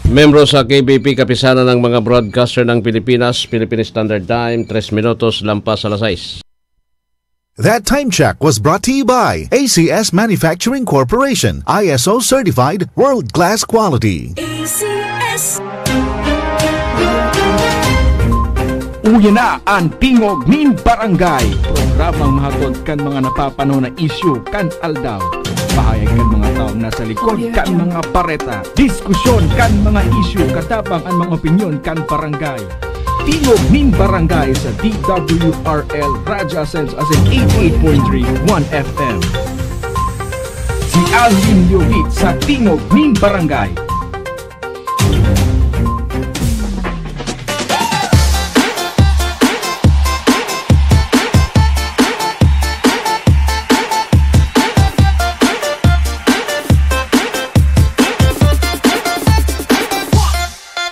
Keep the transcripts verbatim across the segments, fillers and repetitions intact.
Membro sa K B P, Kapisanan ng mga Broadcaster ng Pilipinas, Philippine Standard Time, tres minutos lampas alas sais. That time check was brought to you by A C S Manufacturing Corporation, I S O certified, world-class quality. A C S. Uya na an Tingog nin Barangay, programang mahatod kan mga napapanahon na isyu kan aldaw. Pahayag kan mga taong nasa likod kan mga bareta. Diskusyon kan mga isyu, katabang an mga opinyon kan barangay. Tingog nin Barangay sa D W R L Radyo Asenso, asin eighty-eight point three One F M. Si Alvin Leovit sa Tingog nin Barangay.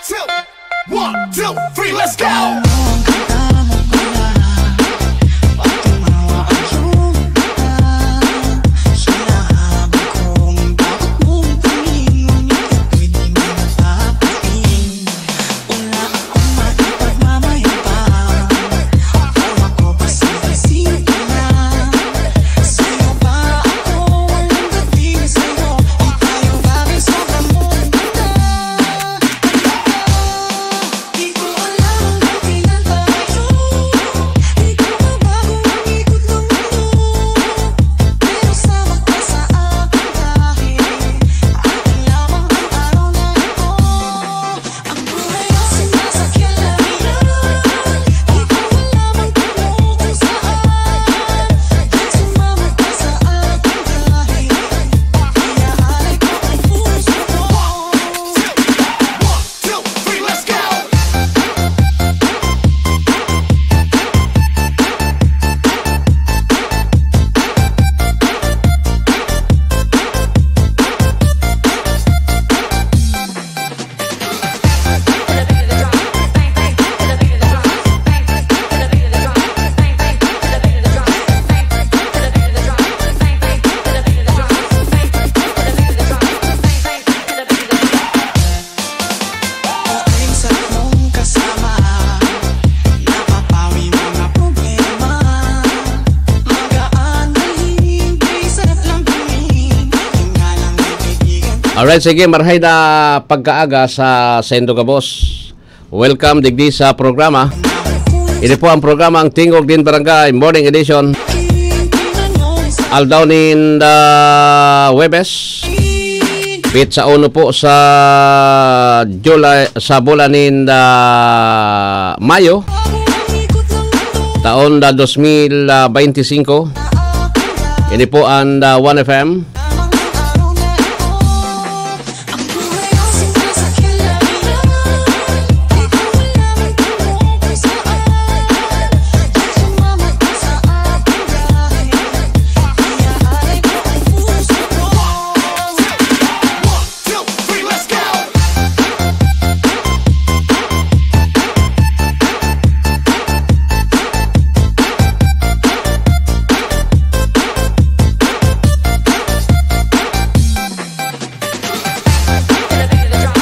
Two, one, two, three, let's go! Alright, sige, marhay na pagkaaga sa saindo gabos. Welcome digdi sa programa. Ini po ang programa, ang Tingog nin Barangay Morning Edition. Aldaw nin, ah, Huwebes. Petsa uno po sa July, sa bulan nin, ah, Mayo. Taon na dos mil benti singko. Ini po ang, ah, One F M.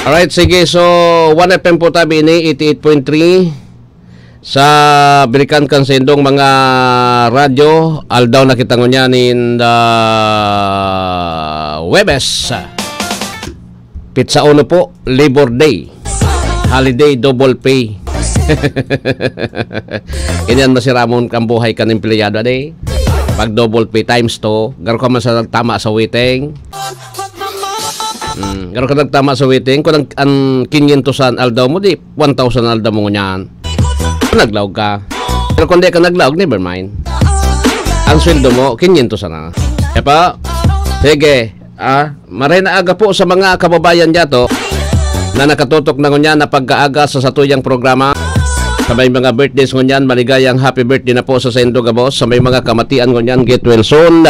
Alright, sige. So, One F M po tabi ini, eighty-eight point three. Sa balikan kan saindong mga radyo, aldaw na kita ngunyan nin, ah, Huwebes. Petsa uno po, Labor Day. Holiday, double pay. Ganyan masiramon kang buhay kan empleyado, ade. Pag double pay times two, garo ka man sa tama sa waiting. Hmm, garo ka nagtama sa waiting, kung ang, ang kinyentos an aldaw mo, di one thousand an aldaw mo ngunyan. Naglaog ka. Pero kung di ka naglaog, never mind. Ang sweldo mo, kinyentos na. Epa, sige, ah, maray na aga po sa mga kababayan dyato na nakatutok na ngunyan na pagkaaga sa satuyang programa. Sa may mga birthdays ngunyan, maligayang happy birthday na po sa saindo gabos. Sa may mga kamatian ngunyan, get well soon.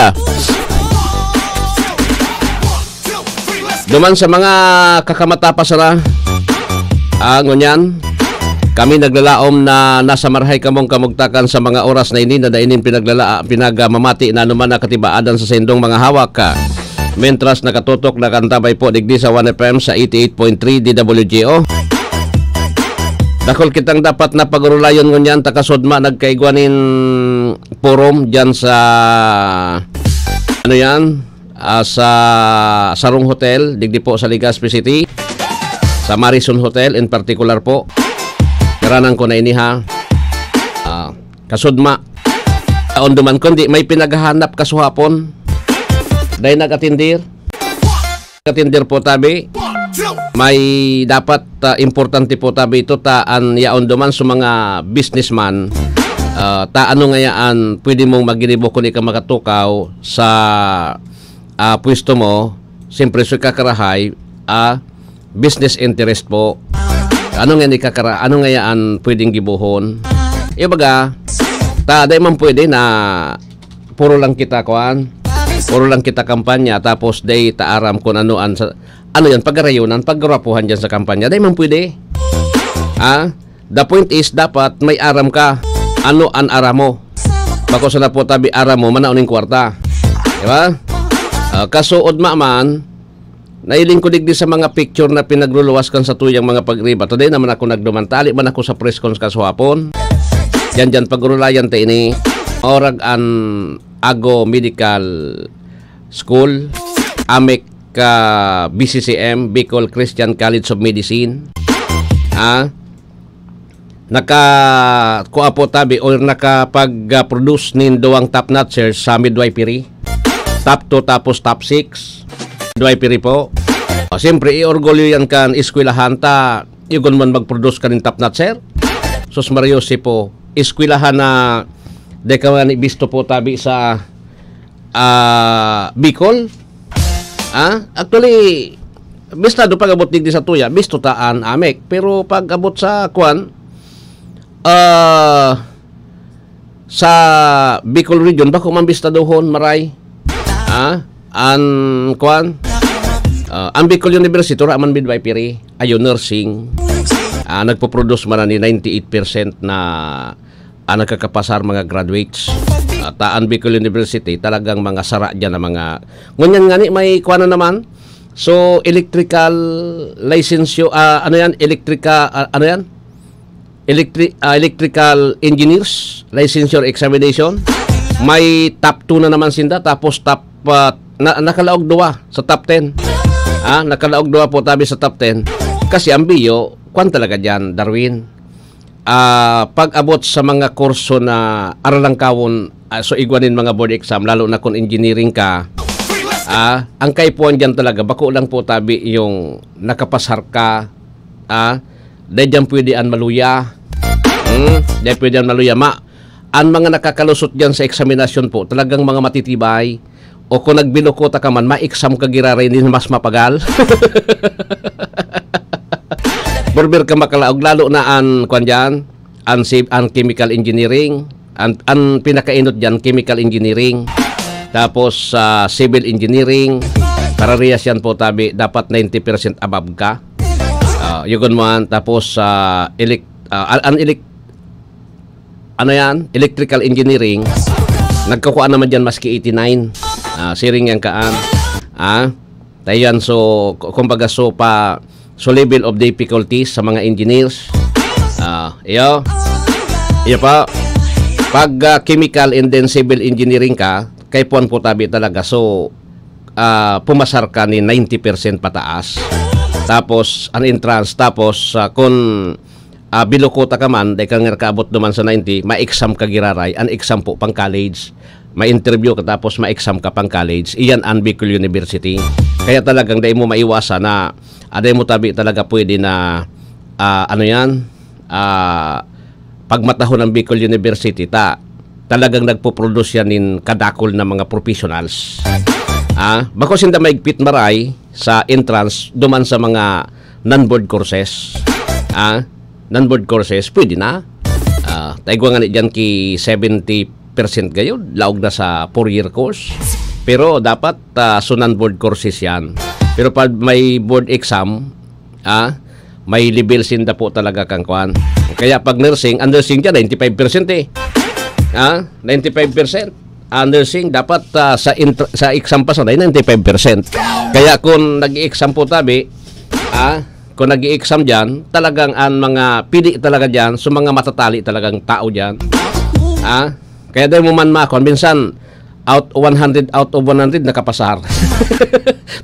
Duman sa mga kakamata pa sana, ah, ngunyan, kami naglalaom na nasa marahay kamong kamugtakan sa mga oras na ini na dainin pinaglala-, pinagmamati na anuman na katibaadan sa saindong mga hawak. Mentras nakatutok, nakantabay po digdi sa One F M sa eighty-eight point three D W G O. Dakul kitang dapat na pag-urulayon ngunyan, ta kasudma nagkaigwa nin forum dyan sa, ano yan, ah, sa Sarong Hotel, digdi po sa Legazpi City, sa Marison Hotel in particular po. Karanan ko na ini, ha. Ah, kasudma. Yaon duman, kundi may pinaghahanap kasuhapon. Dai nag-atindir. Nag-atindir po tabi. May dapat, ah, importante po tabi ito ta an yaon duman sa mga businessman. Ah, ta ano ngaya an pwede mong maginibo kun ika makatukaw sa, ah, pwesto mo? Siyempre, sa kakarahay, ah, business interest po. Ano nga ni kakara-, ano nga yan pwedeng gibohon? Ibaga, ta, dai man pwede na puro lang kita, kuan, puro lang kita kampanya, tapos dai ta aram kung ano an sa, ano yan, pagarayonan, paggwapuhan dyan sa kampanya. Dai man pwede. Ha? The point is, dapat may aram ka. Ano an aram mo? Bako sana po tabi aram mo, manaon ning kwarta. Di ba? Ah, kasuod maman, nailing ko digdi sa mga picture na pinagluluwas kan sa tuyang mga pagriba. Today naman ako nagduman. Tali man ako sa press cons kasuhapon. Yan dyan, pag-urulayan ta ini. Orag an Ago Medical School, amec ka B C C M, Bicol Christian College of Medicine. Ah, naka, kua po tabi, or nakapag-produce nin duwang top notchers sa midwifery. Top two tapos top six. Midwifery po. O, siyempre, i-orgulyo yan kan eskwelahan ta, yugon man mag-produce ka nin top notcher. Sus Mario, si po, eskwelahan na dai ka man bisto po tabi sa, ah, Bicol. Ah, actually, bistado pag-abot digdi sa tuya, bisto ta an amec. Pero pag-abot sa, kwan, ah, sa Bicol region, bako man bistadohon, maray. Ah, an, kwan, ah, ang Bicol University, wala man midwifery, ayo nursing. Ah, nagpo-produce man ni ninety-eight percent na, ah, nagkakapasar mga graduates. At, ah, ang Bicol University, talagang mga sara dyan na mga, ngunyan nga ni, may kwan na naman. So, electrical licensure, ah, ano yan? Elektrika-, ah, ano yan? Electri-, ah, electrical engineers, licensure examination. May top two na naman sinda, tapos top, ah, na, nakalaog duwa sa top ten. Ah, nakalaog duwa po tabi sa top ten. Kasi ang biyo, kwan talaga dyan, Darwin. Ah, pag-abot sa mga kurso na aralang kawon, ah, so igwa nin mga board exam, lalo na kung engineering ka, ah, ang kaipuhan dyan talaga, bako lang po tabi yung nakapasar ka, ah, dai dyan pwede an maluya. Hmm? Dai pwede an maluya. Ma, an mga nakakalusot dyan sa eksaminasyon po, talagang mga matitibay. O kung nagbiluko ta ka man, ma-exam ka giraray nin mas mapagal. Berber ka makalaog, lalo na an, kwan dyan, an, si-, an chemical engineering, an, an pinakainot dyan, chemical engineering. Tapos, sa civil engineering, parehas yan po tabi, dapat ninety percent above ka. Ah, yugon mo an, tapos, sa elec-, ah, an, an elec-, ano yan, electrical engineering, nagkukua naman dyan maski eighty-nine. Ah, siring yan kaan. Ah, tayo yan, so, ku-, kumbaga, so, pa, so level of difficulties sa mga engineers. Ah, iyo. Iyo pa. Pag, ah, chemical and then civil engineering ka, kaipuhan po tabi talaga. So, ah, pumasar ka ni ninety percent pataas. Tapos, an entrance. Tapos, ah, kung, ah, biluko ta ka man, dai ka nga nakaabot duman sa ninety, ma-exam ka giraray. An exam po, pang college. Ma-interview ka, tapos ma-exam ka pang college. Iyan an Bicol University. Kaya talagang dai mo maiwasan na, ah, dai mo tabi talaga pwede na, ah, ano yan, ah, pagmatahon ang Bicol University, ta, talagang nagpo-produce yan nin kadakol na mga professionals. Ah, bako sinda maigpit maray sa entrance duman sa mga non-board courses. Ah, non-board courses, pwede na. Ah, taigwa nga ni dyan ki seventy percent gayon, laog na sa four-year course. Pero dapat, ah, so non-board courses yan. Pero pag may board exam, ah, may level sinda po talaga kang kwan. Kaya pag nursing, ang nursing dyan, ninety-five percent eh. Ah, ninety-five percent. ah, nursing, dapat, ah, sa intr-, sa exam pa sana, ninety-five percent. Kaya kung nag-i-exam po tabi, ah, kung nag-i-exam diyan, talagang ang mga pili talaga diyan, so mga matatali talagang tao diyan. Ah, kaya dahil mo man makon, minsan, out one hundred, out of one hundred, nakapasar.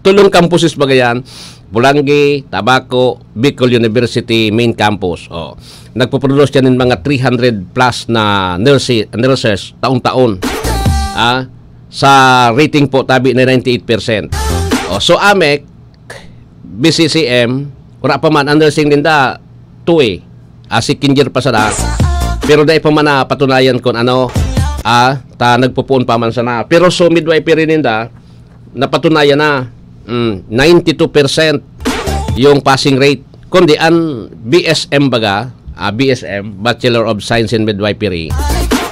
Tulong campuses baga yan, Bulangi, Tabaco, Bicol University main campus. Oh. Nagpo-produce yan ng mga three hundred plus na nurse-, nurses taon-taon. Ah, sa rating po tabi na ninety-eight percent. Oh, so AMEC, B C C M, wala pa man, ang nursing ninda, two eh. Ah, second year pa sana. Pero dai pa man napatunayan kung ano, ah, ta nagpupuon pa man sana. Pero so midwifery ninda, napatunayan na. Mm, ninety-two percent yung passing rate. Kundi ang B S M baga, ah, B S M, Bachelor of Science in Midwifery,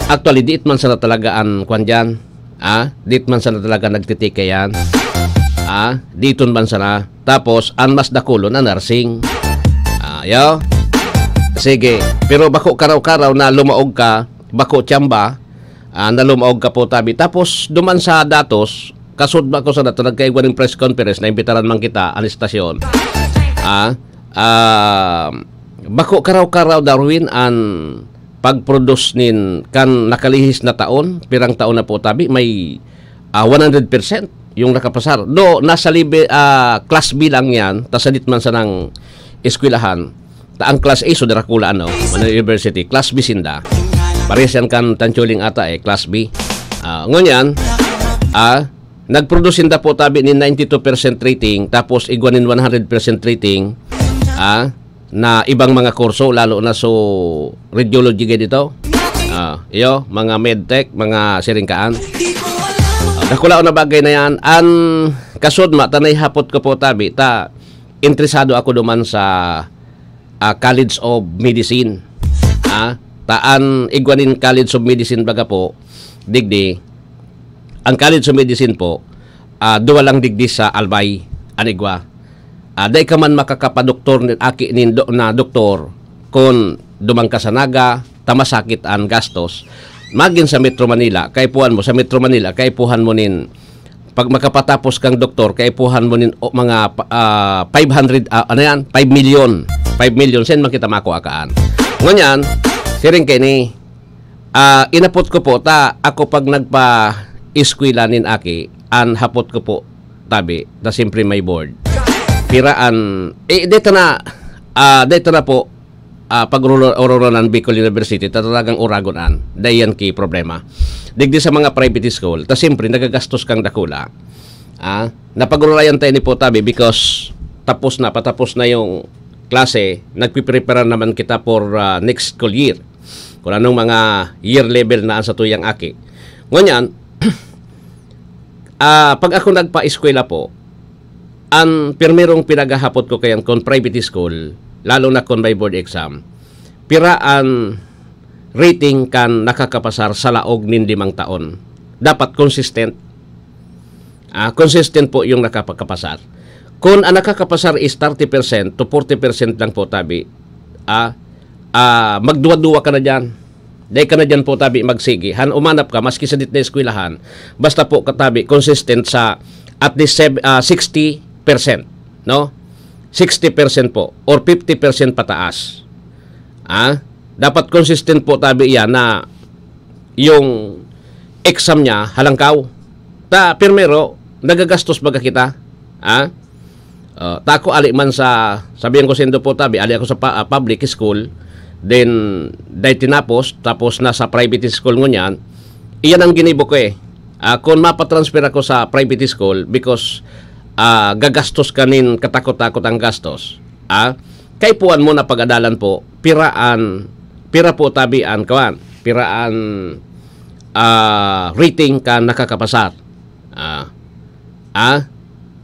actually, diit man sana talaga ang kwan dyan. Ah, diit man sana talaga nagtitike yan. Ah, diton man sana. Tapos, ang mas dakulon ang nursing. Ah, yo. Sige. Pero bako karaw-karaw na lumaog ka, bako tiyamba, ah, na lumaog ka po tabi. Tapos, duman sa datos, kasudma ko sa dato, nagkaigwa ng press conference, naimbitaran man kita, an estasyon. Ah, ah, bako karaw-karaw, Darwin, an pag-produce nin kan nakalihis na taon, pirang taon na po tabi, may, ah, one hundred percent yung nakapasar. Do, nasa libe-, ah, class B lang yan, ta sadit man sanang eskwelahan. Ta ang class A, so darakula, ano, Manila University, class B sinda. Parehas yan kan Tanchuling ata eh, class B. Ah, ngunyan, ah, nag-produce sinda po tabi ni ninety-two percent rating, tapos igwa nin one hundred percent rating, ah, na ibang mga kurso, lalo na so radiology gay dito. Ah, iyo, mga medtech, mga siringkaan. Ah, dakula na bagay na yan. An kasudma, ta naihapot ko po tabi, ta interesado ako duman sa, ah, College of Medicine. Ah, ta an igwa nin College of Medicine baga po, digdi, ang College of Medicine po, ah, duwa lang digdi sa Albay, an igwa. Ah, dai ka man makakapadoktor nin aki nin do-, na doktor kun duman ka sa Naga, ta masakit an gastos. Magin sa Metro Manila, kaipuhan mo, sa Metro Manila, kaipuhan mo nin, pag makapatapos kang doktor, kaipuhan mo nin, o, mga pa-, ah, five hundred, ah, ano yan? Five million. Five million, sen man kita makua kaan. Ngunyan, siring kaini, ah, inapot ko po, ta ako pag nagpa-eskwela nin aki, an hapot ko po, tabi, ta siyempre may board. Pira an, eh, dito na, ah, dito na po, ah, pag-ororo-, ororonan Bicol University, ta talagang uragon an. Dayan ki problema. Digdi sa mga private school, ta siyempre, nagagastos kang dakula. Ah, napag-urulayan tayo ni po tabi because tapos na, patapos na yung klase, nagpiprepara naman kita for, ah, next school year. Kung anong mga year level na ang satuyang aki. Ngunyan, ah, pag ako nagpa-eskwela po, ang pirmerong pinaghahapot ko kayan kon private school, lalo na kon may board exam, pira an rating kan nakakapasar sa laog nin limang taon. Dapat consistent. Ah, consistent po yung nakakapasar. Kung ang nakakapasar is thirty percent to forty percent lang po tabi, ah, ah, magduwa-duwa ka na dyan. Dai ka na dyan po tabi magsigi. Han umanap ka, maski sa dit na eskwelahan, basta po katabi, consistent sa at least sev-, ah, sixty percent, no? Sixty percent po or fifty percent pataas. Ah, dapat consistent po tabi yan na yung exam niya halangkaw. Ta, primero, nagagastos baga kita? Ah? Ah, ta ako ali man sa, sabihan ko sindo po tabi, ali ako sa pa-, ah, public school, then dai tinapos, tapos nasa private school ngunyan, iyan ang ginibo ko eh. Ah, kung mapatransfer ako sa private school, because, ah, gagastos ka nin katakot-takot ang gastos. Ah, kaipuhan mo na pag-adalan po, piraan, pira po tabi an, kawan, piraan, ah, rating ka nakakapasar. Ah, ah,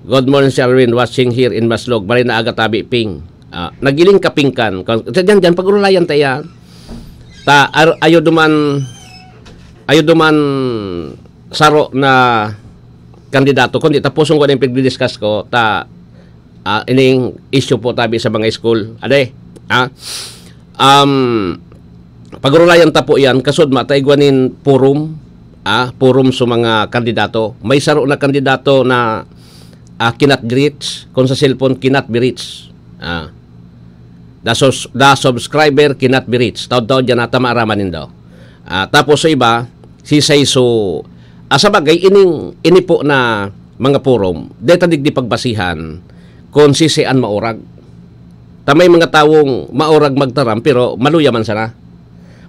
good morning, Sir Erwin, watching here in Maslog. Maray na aga tabi, Ping. Ah, nagiling ka, Ping, kan. Kan-, diyan, diyan, pag-urulayan ta yan. Ta, ar-, ayo duman, ayo duman saro na kandidato, kundi tapuson ko na yung pagdi-discuss ko, ta, ah, ining issue po tabi sa mga school. Ade, ah, um, pag-urulayan ta po yan, kasud mataigwa nin forum, ah, forum sa mga kandidato. May saro na kandidato na, ah, cannot be reached. Kung sa cellphone, cannot be reached. Ah, the sus-, the subscriber cannot be reached. Taod-taod yan, nata maaraman nindo. Ah, tapos sa iba, si Saiso, ah, sa bagay, ining, ini po na mga forum, deta digdi pagbasihan kung sisi an maurag. Ta may mga tawong maurag magtaram, pero maluya man sana.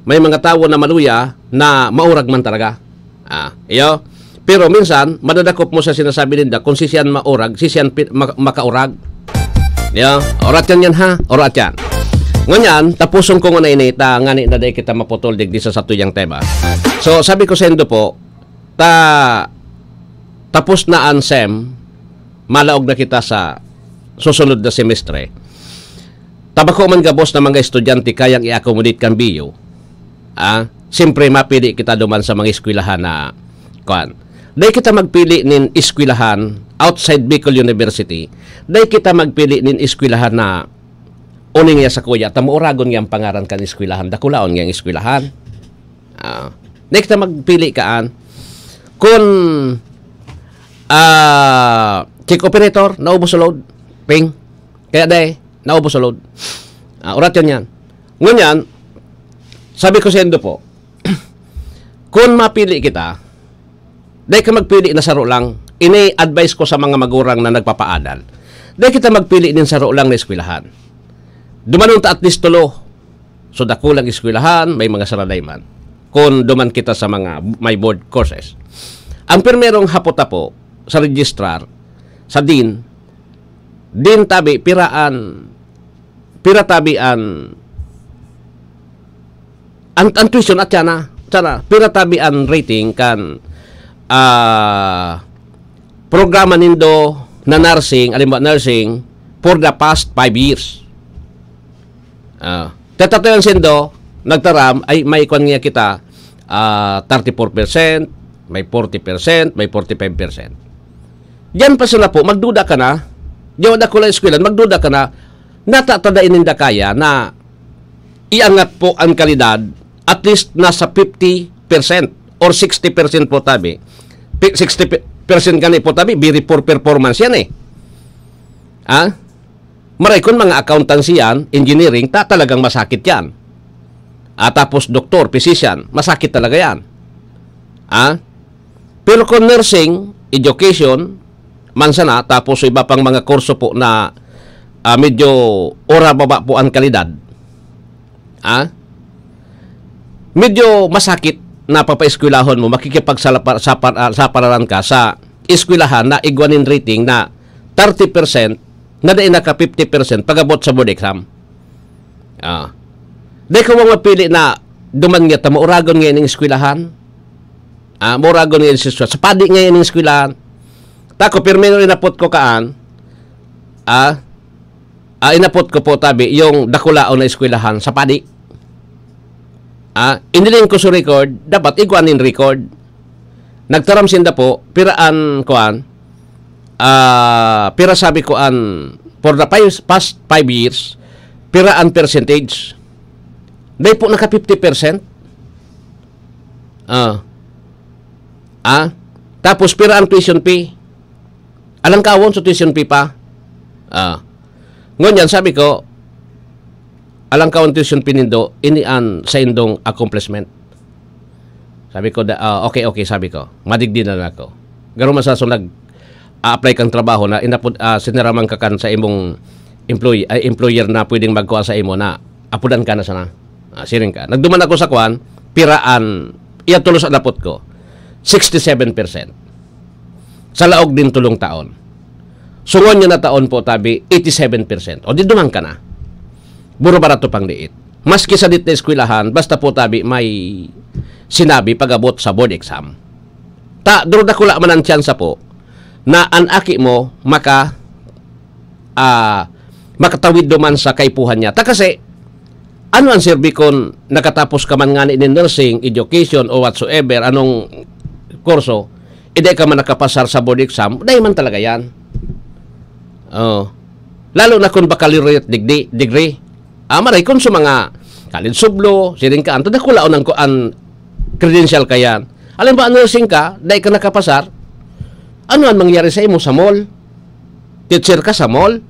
May mga tawo na maluya na maurag man talaga. Ah, iyo. Pero minsan, madadakop mo sa sinasabi ninda kung sisian maurag, sisian pi-, ma-, makaurag. Iyo, orat yan yan ha, orat yan. Ngunyan, tapuson ko nguna ini, ta ngani na dai kita maputol digdi sa satuyang tema. So, sabi ko sa indo po, ta tapos na an sem, malaog na kita sa susunod na semestre. Ta bako man gabos na mga estudyante kayang i-accommodate kan biyo, ah, siyempre mapili kita duman sa mga eskwelahan na, kuwan. Dai kita magpili nin eskwelahan outside Bicol University. Dai kita magpili nin eskwelahan na uning niya sa kuya, ta mauragon niya ang pangaran kan eskwelahan, dakulaon niya ang eskwelahan. Ah, next na magpili kaan. Kun, ah, chick operator, naubos sa load. Ping. Kaya dai, naubos sa load. Ah, orat yun yan. Ngunyan, sabi ko sa indo po, kun mapili kita, dai ka magpili na saro lang. Ini advice ko sa mga magurang na nagpapaadal. Dai kita magpili nin saro lang na eskwelahan. Dumanon ta at least tulo. So, dakulang eskwelahan, may mga saraday man. Kun duman kita sa mga may board courses. Ang primerong hapot-hapo sa registrar, sa dean, dean tabi, piraan, pira tabi an, an, an tuition at yana, sana, pira tabi an rating kan, ah, programa nindo na nursing, alimbawa nursing, for the past five years. Ah, tatatayan sindo, nagtaram, ay may kwan niya kita, ah, thirty-four percent, may forty percent, may forty-five percent. Diyan pa sana po, magduda ka na. Diyan wala ko lang eskwelahan, magduda ka na. Natatada ininda kaya na iangat po ang kalidad, at least nasa fifty percent or sixty percent po tabi. Pi-, sixty percent gani po tabi, very poor performance yan eh. Ah? Maray kun mga accountancy yan, engineering, ta talagang masakit yan. Ah, tapos doktor, physician, masakit talaga yan. Ah? Pero kung nursing, education, man sana, tapos iba pang mga kurso po na, ah, medyo ora baba po ang kalidad. Ah? Medyo masakit na papaeskwelahon mo, makikipagsalapa-, sapar-, ah, sapararan ka sa eskwelahan na igwa nin rating na thirty percent na dai naka fifty percent pag-abot sa board exam. Ah. Dai ka mapili na duman niya ta mauragon ngayon ning eskwelahan. Ah, mauragon ngayon sa eskwelahan. Sa padi ngayon ning eskwelahan. Tako, pirmero inapot ko kaan. Ah, ah, inapot ko po tabi yung dakulaon na eskwelahan sa padi. Ah, iniling ko sa record, dapat igwa nin record. Nagtaram sinda po, pira an, kuan, ah, pira sabi ko an, for the five, past five years, pira an percentage. Dai po naka fifty percent. Ah. Ah? Tapos, pira ang tuition fee? Alang kawon sa tuition fee pa? Ah. Ngunyan, sabi ko, alang kawon tuition fee nindo, ini an saindong accomplishment. Sabi ko, da, ah, okay, okay, sabi ko. Madigdi na lang ako. Garo man sa so nag-a-apply kang trabaho na inapod, ah, sinaraman ka kan sa imong employ-, ay, employer na pwedeng magkuha sa imo na apudan ka na sana. Ah, siring ka. Nagduman ako sa kwan, piraan, iya tulos an apot ko. Sixty-seven percent. Sa laog din tulong taon. Sungon niya na taon po, tabi, eighty-seven percent. O di duman ka na. Buro barato pang liit. Maski sa dit na eskwelahan, basta po tabi may sinabi pag-abot sa board exam. Ta, duro dakula man ang tsansa po na an aki mo maka, ah, makatawid duman sa kaipuhan niya. Ta kasi, ano ang serbi kun nakatapos ka man ngani nin nursing, education, o whatsoever, anong kurso, eh, di ka man nakapasar sa board exam, dai man talaga yan. Oh. Lalo na kung baccalaureate degree, degree. Ah, maray kung sa mga college sublo, siring ka, anto dakulaon ang, ang credential ka yan. Halimbawa, nursing ka, dai ka nakapasar, ano an mangyari sa imo sa mall? Teacher ka sa mall?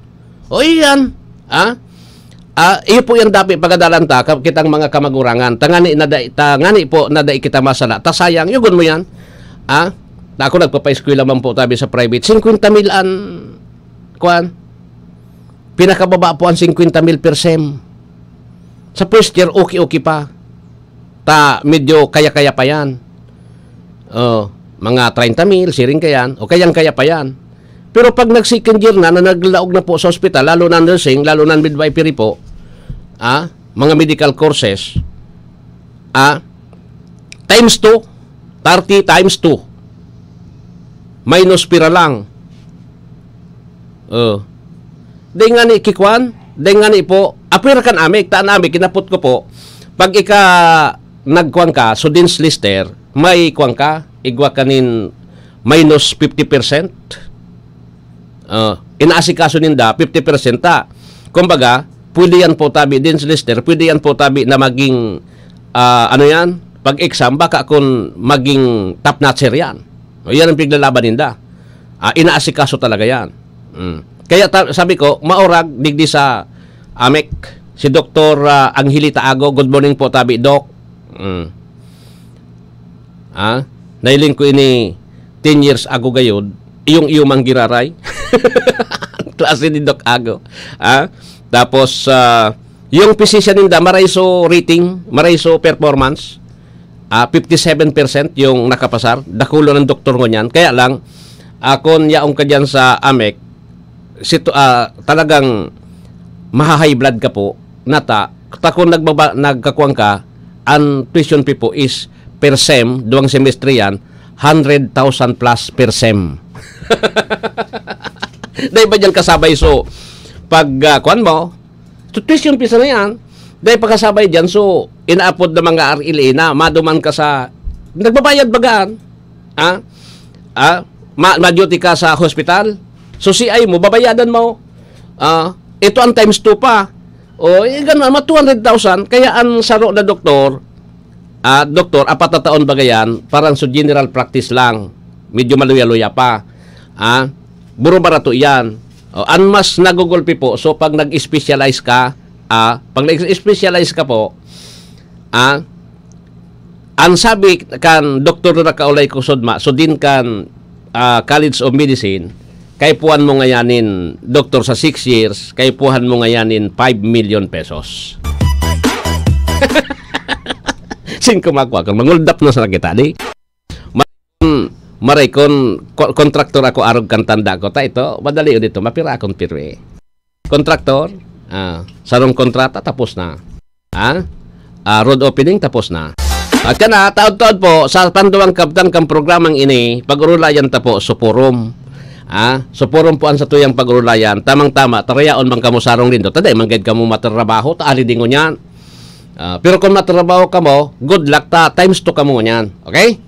O iyan, ha? Ah, iyo po yan dapat pagadalan ta, ka-, kitang mga kamagurangan. Tangani na dai, tangani po na dai kita masala. Ta sayang, yugon mo yan. Ha? Na ako nagpapaeskwela man po tabi sa private. Singkwenta mil an, kuan, pinakababa po ang singkwenta mil per sem. Sa first year, okay-okay pa. Ta, medyo kaya-kaya pa yan. Oh, mga treinta mil, siring ka yan, o kayang-kaya pa yan. Pero pag nag-second year na, na naglaog na po sa ospital, lalo na nursing, lalo na midwifery po, ah, mga medical courses, ah, times two, thirty times two. Minus pira lang. Oh. Dai ngani kikwan, dai ngani po, apwera kan amik, ta an amik, kinapot ko po, pag ika nagkwan ka, so Dean's Lister, may kwan ka, igwa ka nin minus fifty percent. Ah, inaasikaso ninda, fifty percent ta. Kumbaga, pwede yan po tabi, Dean's Lister, pwede yan po tabi na maging, ah, ano yan, pag-exam, baka kung maging top notcher yan. O, yan ang piglalaban ninda. Ah, inaasikaso talaga yan. Mm. Kaya ta-, sabi ko, maurag, digdi sa amik, si Doktor, ah, Angelita Ago. Good morning po, tabi, Doc. Mm. Ah, nailing ko ini ten years ago gayod, iyong iyo mang giraray. Ang klase ni Doc Ago. Ah, tapos, ah, yung physician ninda, maray so rating, maray so performance. Ah, fifty seven percent yung nakapasar. Dakulo ng doktor ngunyan. Kaya lang, ah, kung yaong ka dyan sa amik, situ-, ah, talagang maha-high blood ka po, nata, ta kung nagbaba-, nagkakuan ka, ang tuition fee po is per sem, duwang semestre yan, hundred thousand plus per sem. Dahil ba dyan kasabay? So, pag, ah, kuan mo, so tuition fee sana yan, dahil pagkasabay dyan, so, inaapod na mga R L A na, maduman ka sa, nagbabayad bagaan, ah, ah, ma-, ma-duty ka sa hospital, so C I mo, babayadan mo, ah, ito ang times two pa. O, eh, ganun, mga two hundred thousand. Kaya ang saro na doktor, ah, doktor, apat na taon baga yan, parang so general practice lang. Medyo maluya-luya pa. Ah, buro-barato yan. O, ang mas nagugulpi po, so pag nag-specialize ka, ah, pag nag-specialize ka po, ah, ang sabi kan doktor na nakaulay ko sudma, so din kan, ah, College of Medicine, kaipuhan mo ngayan nin doktor sa six years, kaipuhan mo ngayan nin five million pesos. Sin kumakwa kang manguldap na sa kita, di? Ma-, maray kon ko-, kontraktor ako, arog kan tanda ko, ta ito, madali yun ito, mapira akong pirwe. Kontraktor, ah, sarong kontrata, tapos na. Ha? Ah, road opening, tapos na. At kana, taod-taod po, sa panduwang kabtang kang programang ini, pag-urulayan ta po, Supurum. Ah, Supurum po ang satuyang pag-urulayan. Tamang-tama, tarayaon bang kamo sarong lindo? Taday, manggad kamo matrabaho, ta ali dingon yan. Ah, pero kung matrabaho kamo, good luck ta, times two kamo ngunyan. Okay?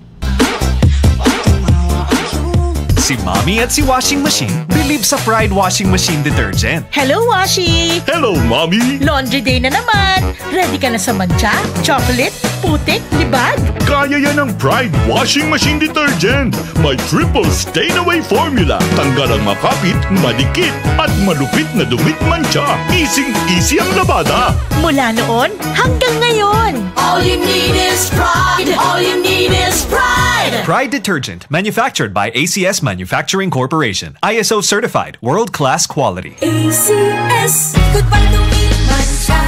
Si Mommy at si Washing Machine believe sa Pride Washing Machine Detergent. Hello, Washi! Hello, Mommy! Laundry day na naman! Ready ka na sa mantsa, chocolate, putik, libag? Kaya yan ng Pride Washing Machine Detergent. May triple stain away formula. Tanggal ang makapit, madikit, at malupit na dumi't mantsa. Easy-easy ang labada. Mula noon hanggang ngayon. All you need is Pride. All you need is Pride. Pride detergent, manufactured by A C S Manufacturing Corporation. I S O certified, world-class quality. A C S. Goodbye to me, mantsa.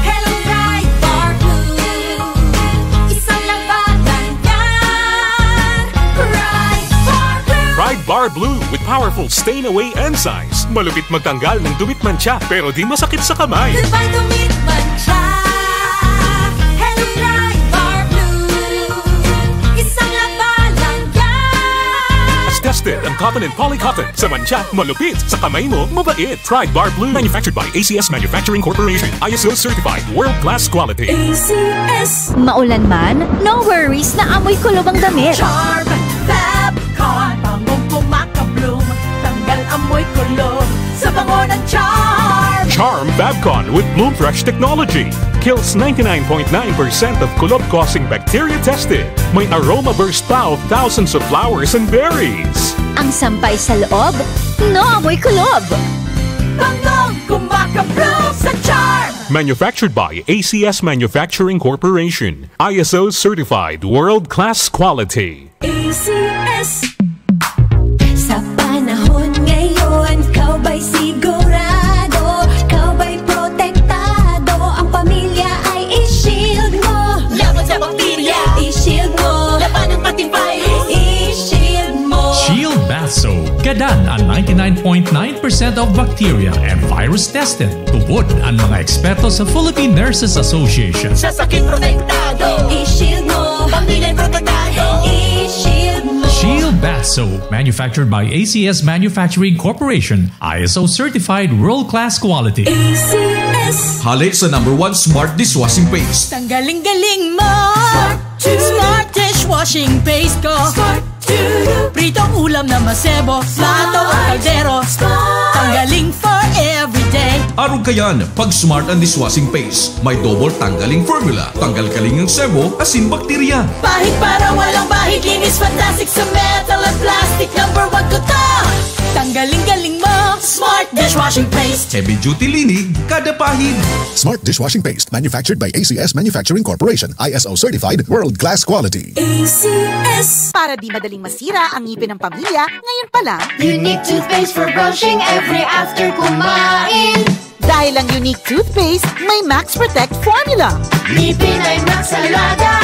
Hello, Pride Bar Blue. Isang labanan yan. Pride Bar Blue. Pride Bar Blue with powerful stain away enzymes. Malupit magtanggal ng dumi't mantsa, pero di masakit sa kamay. Goodbye to me, mantsa. Hello, Pride Bar Blue. Isang labanan yan. Tested ang cotton and poly cotton. Sa mantsa, malupit. Sa kamay mo, mabait. Pride Bar Blue. Manufactured by A C S Manufacturing Corporation. I S O certified. World class quality. A C S. Maulan man, no worries na amoy kulog ang damit. Charm Fab Con. Bangong kumakabloom. Tanggal amoy kulog. Sa bango ng Charm. Charm Fab Con with Bloom Fresh technology. Kills ninety-nine point nine percent of kulob-causing bacteria tested. May aroma burst pa of thousands of flowers and berries. Ang sampay sa loob, naamoy kulob. Bangong kumakabloom sa charm. Manufactured by A C S Manufacturing Corporation. I S O certified world-class quality. A C S. Sa panahon ngayon, ikaw ba'y sigurado? Ikaw ba'y protektado? Ang pamilya ay i-shield mo. Laban sa bakterya, i-shield mo. Labanan pati virus, i-shield mo. Shield Bath Soap. Gadan an ninety-nine point nine percent of bacteria and virus tested. Tubod an mga eksperto sa Philippine Nurses Association. Sa sakit protektado, i-shield mo. Pamilya protektado, i-shield mo. Shield Bath Soap, manufactured by A C S Manufacturing Corporation, I S O certified world-class quality. A C S. Hale sa number one smart dishwashing paste. Tanggaling galing mo. Smart dishwashing paste ko. Smart Pritong ulam na masebo, plato o kaldero. Tanggaling for everyday. Arog kayan, pag smart ang dishwashing paste. May double tanggaling formula. Tanggal kaling ang sebo, asin bakterya. Pahid para walang bahid, linis fantastic sa metal at plastic. Number one ko to. Tanggaling galing mo, smart dishwashing paste. Heavy duty linig, kada pahid. Smart dishwashing paste, manufactured by A C S Manufacturing Corporation, I S O certified, world class quality. A C S. Para di madaling masira ang ngipin ng pamilya, ngayon pa lang. Unique toothpaste for brushing every after kumain. Dahil ang Unique Toothpaste may Max Protect Formula. Ngipin ay Max Alaga,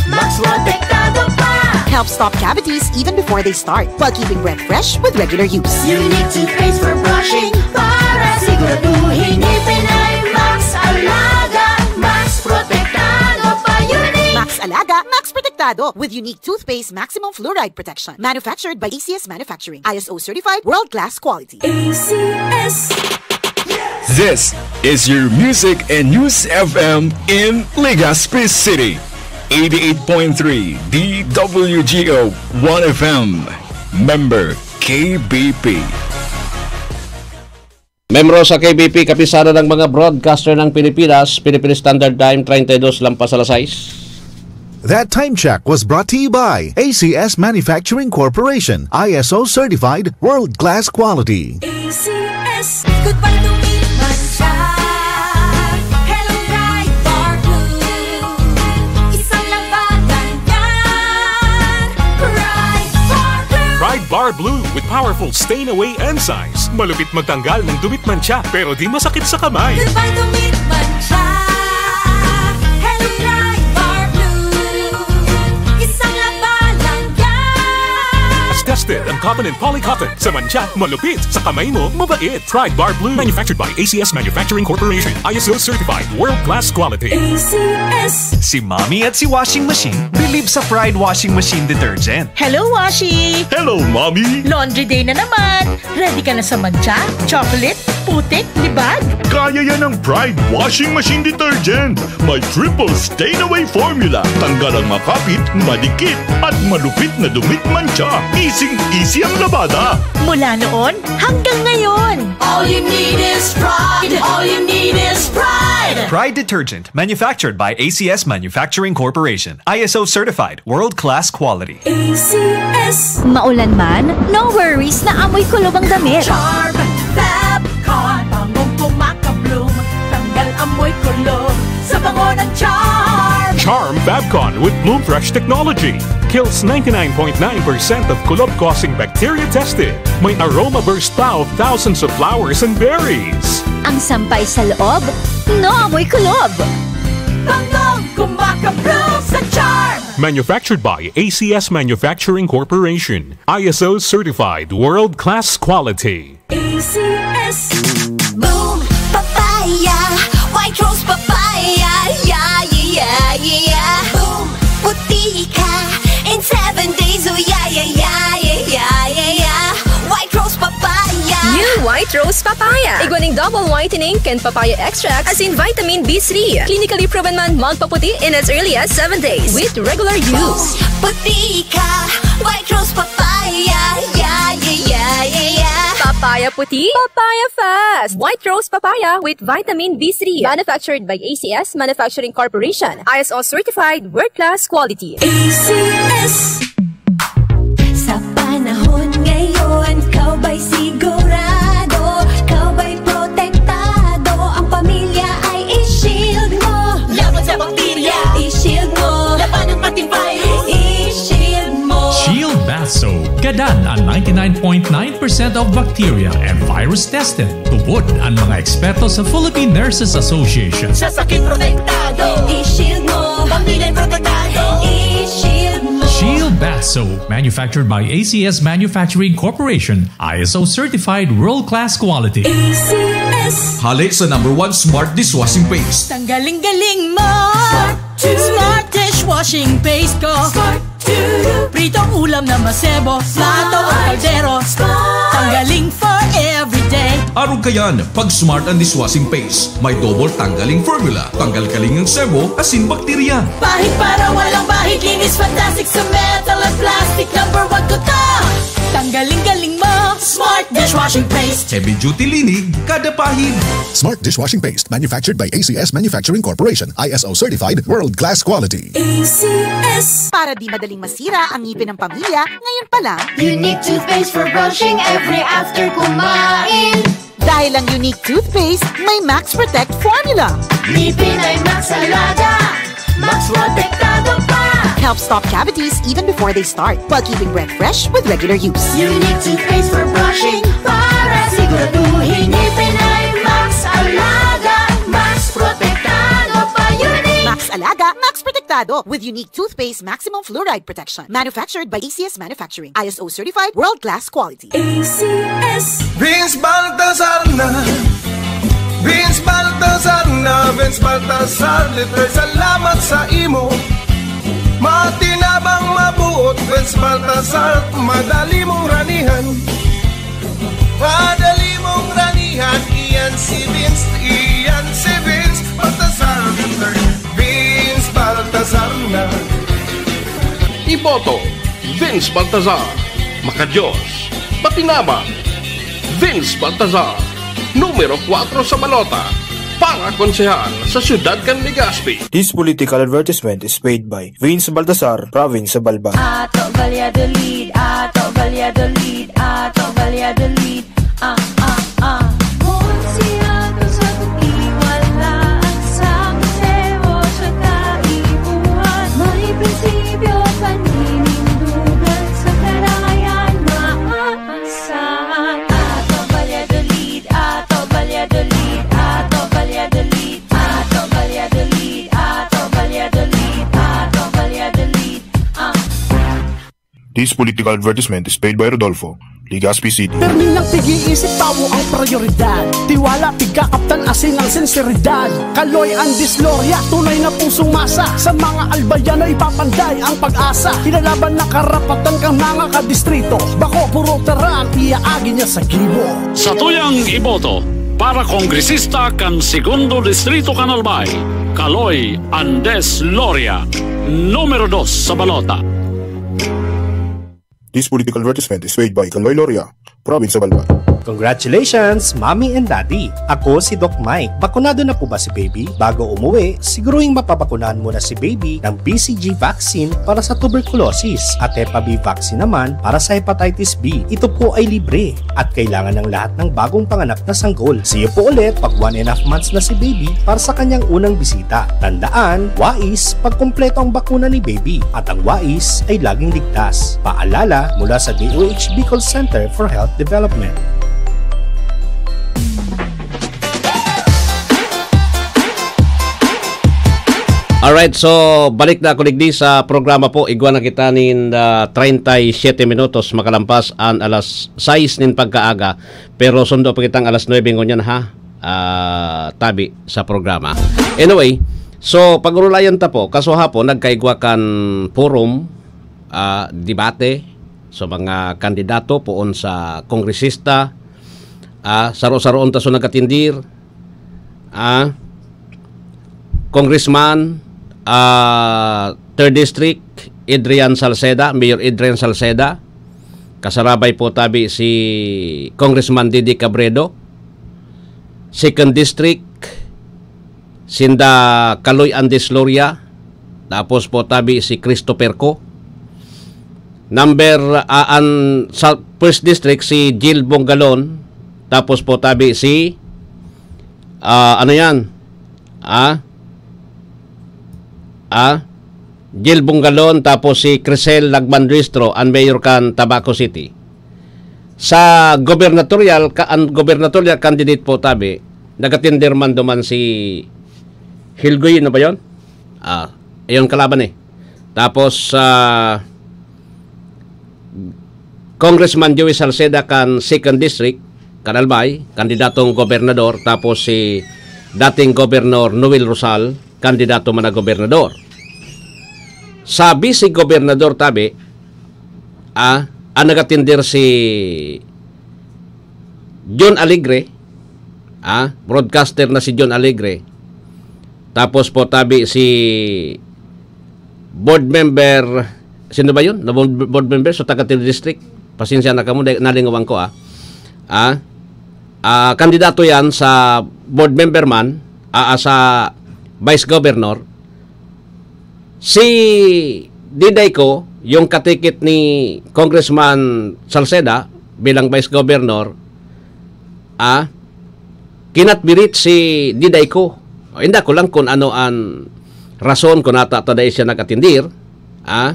Max Protektado pa. Helps stop cavities even before they start, while keeping breath fresh with regular use. Unique toothpaste for brushing para siguraduhin ngipin ay Max Alaga, Max Protektado pa. Unique! Max Alaga, Max Protektado with Unique Toothpaste Maximum Fluoride Protection. Manufactured by A C S Manufacturing. I S O certified, world-class quality. A C S. This is your Music and News F M in Legazpi City. eighty-eight point three D W G O one F M. Member K B P. Membro sa K B P, Kapisanan ng mga Broadcaster ng Pilipinas, Philippine Standard Time, treinta y dos lampas alas sais. That time check was brought to you by A C S Manufacturing Corporation, I S O certified, world-class quality. A C S. Goodbye to me, mancha. Hello, Pride Bar Blue. Isang labanan yan. Pride Bar Blue. Pride Bar Blue with powerful stain away enzymes. Malupit magtanggal ng dumi at mancha, pero di masakit sa kamay. Goodbye to me, mancha. Hello, Pride Bar Blue. Isang labanan yan. Tested ang cotton and poly cotton. Sa mancha, malupit. Sa kamay mo, mabait. Pride Bar Blue. Manufactured by A C S Manufacturing Corporation. I S O certified. World class quality. A C S. Si Mommy at si Washing Machine believe sa Pride Washing Machine Detergent. Hello, Washi! Hello, Mommy! Laundry day na naman! Ready ka na sa mancha, chocolate, putik, libag? Kaya yan ng Pride Washing Machine Detergent. May triple stain away formula. Tanggal ang makapit, madikit, at malupit na dumi at mancha. Easy-easy ang labada. Mula noon hanggang ngayon. All you need is Pride. All you need is Pride. Pride Detergent, manufactured by A C S Manufacturing Corporation. I S O certified, world-class quality. A C S. Maulan man, no worries na amoy kulob ang damit. Charm Fab Con. Bangong kumakabloom. Tanggal amoy kulob sa bango ng Charm. Charm Fab Con with Bloom Fresh technology. Kills ninety-nine point nine percent of kulob-causing bacteria tested. May aroma burst pa of thousands of flowers and berries. Ang sampay sa loob, naamoy kulob. Bangong kumakabloom sa Charm. Manufactured by A C S Manufacturing Corporation. I S O certified world-class quality. A C S. Boom Papaya, White Rose Papaya, yeah, yeah, yeah, yeah. Boom, puti ka in seven days, oh yeah, yeah, yeah, yeah, yeah, yeah, yeah. White Rose Papaya. New White Rose Papaya. Igwa ning double whitening kan papaya extract asin vitamin B three. Clinically proven man magpaputi in as early as seven days with regular use. Puti ka, White Rose Papaya, yeah, yeah, yeah, yeah, yeah. Papaya puti, papaya fast. White rose papaya with vitamin B three. Manufactured by A C S Manufacturing Corporation. I S O certified, world-class quality. A C S. Sa panahon ngayon, ikaw ba'y sigurado? Ikaw ba'y protektado? Ang pamilya ay i-shield mo. Laban sa bakterya, i-shield mo. Labanan pati virus, i-shield mo. Shield Bath Soap. Gadan an ninety-nine point nine percent of bacteria and virus tested. Tubod an mga eksperto sa Philippine Nurses Association. Sa sakit protektado, i-shield mo. Pamilya protektado, i-shield mo. Shield Bath Soap, manufactured by A C S Manufacturing Corporation, I S O certified, world-class quality. A C S. Hale sa number one smart dishwashing paste. Tanggaling-galing mo. Smart dishwashing paste ko. Smart. Pritong ulam na masebo, plato o kaldero. Tanggaling for everyday. Arog kayan, pag Smart an dishwashing paste, may double tanggaling formula. Tanggal kaling ang sebo, asin bakterya. Pahid para walang bahid, linis fantastic sa metal at plastic. Number one ko to. Tanggaling-galing mo, Smart dishwashing paste. Heavy duty linig, kada pahid. Smart dishwashing paste, manufactured by A C S Manufacturing Corporation, I S O certified, world-class quality. A C S. Para di madaling masira ang ngipin ng pamilya, ngayon pa lang. Unique toothpaste for brushing every after kumain. Dahil ang Unique Toothpaste may Max Protect Formula. Ngipin ay Max Alaga, Max Protektado pa. Helps stop cavities even before they start, while keeping breath fresh with regular use. Unique toothpaste for brushing para siguraduhin ngipin ay Max Alaga, Max Protektado pa. Unique. Max Alaga, Max Protektado with Unique Toothpaste Maximum Fluoride Protection. Manufactured by A C S Manufacturing. I S O certified, world-class quality. A C S. Vince Baltazar na. Vince Baltazar na. Vince Baltazar, literal salamat sa imo. Matinabang mabuot, Vince Baltazar, madali mong ranihan. Madali mong ranihan, iyan si Vince, iyan si Vince Baltazar the third. Vince Baltazar na. Iboto, Vince Baltazar. Makadiyos, matinabang. Vince Baltazar, numero kwatro sa balota, para konsehal sa siyudad kan Legazpi. This political advertisement is paid by Vince Baltazar, Province of Albay. Ato Valladolid, ato Valladolid, ato Valladolid. Ah, ah, ah. Kun si Ato sa tuki, wala ang sa museo sa kaipuhan. May prinsipyo, paninindugan sa karayan, maaasahan. Ato Valladolid, ato Valladolid, ato Valladolid, ato Valladolid, ato Valladolid, ato Valladolid. Ah. This political advertisement is paid by Rodolfo, Legazpi City. Permi nang pig-iisip, tawo ang prioridad. Tiwala, pigkakaptan, asin ang sinseridad. Kaloy Andes Loria, tunay na pusong masa. Sa mga Albayano, ipapanday ang pag-asa. Ilalaban na karapatan kan mga kadistrito. Bako, puro taran, iaagi niya sa gibo. Satuyang iboto para kongresista kan Segundo Distrito kan Albay, Kaloy Andes Loria, numero dos sa balota. This political advertisement is paid by Kaloy Loria, Province of Albay. Congratulations, Mommy and Daddy! Ako si Doc Mike. Bakunado na po ba si baby? Bago umuwi, siguruhing mapabakunahan muna si baby ng B C G vaccine para sa tuberculosis at Hepa B vaccine naman para sa hepatitis B. Ito po ay libre at kailangan ng lahat ng bagong panganak na sanggol. See you po ulit pag one and a half months na si baby para sa kanyang unang bisita. Tandaan, wais pag kumpleto ang bakuna ni baby at ang wais ay laging ligtas. Paalala mula sa D O H Bicol Center for Health Development. Alright, so balik na ako digdi sa programa po. Igwa na kita nin, ah, treinta y siete minutos makalampas an alas sais nin pagkaaga. Pero sundo pa kitang alas nuebe ngunyan, ha? Ah, tabi sa programa. Anyway, so pag-urulayan ta po, kasuhapon nagkaigwa kan forum, ah, debate sa mga kandidato poon sa kongresista, ah, saro-saroon ta so nagatindir, ah, Congressman, ah, Third District, Adrian Salceda, Mayor Adrian Salceda, Kasarabay po tabi si Congressman Didi Cabredo. Second District, sinda Kaloy Andes Loria. Tapos po tabi si Christopher Co. Number, ah, an, sa First District, si Jill Bongalon. Tapos po tabi si, ah, ano yan? Ah? Ah? Jill Bongalon, tapos si Crisel Lagman Ristro, an mayor kan Tabaco City. Sa gubernatorial, ka, an gubernatorial candidate po tabi, nagatinder man duman si Hilgoy, ano ba yon? Ah, ayun, kalaban eh. Tapos, ah, Congressman Joey Salceda kan Second District, kan Albay, kandidatong gobernador, tapos si dating Gobernador Noel Rosal, kandidato man na gobernador. Sa vice gobernador tabi, ah, ang nagatinder si John Alegre, ah, broadcaster na si John Alegre. Tapos po tabi si board member, sino ba yun? Na board, board member sa Tagatil District. Pasensya na kamo, dahil nalingawan ko, ah. Ah, ah, kandidato yan sa board member man, ah, ah, sa vice governor. Si Diday Co, yung katikit ni Congressman Salceda bilang vice governor, ah, kinatbirit si Diday Co. O, inda ko lang kung ano an rason kung nata ta dai siya nag-atindir, ah,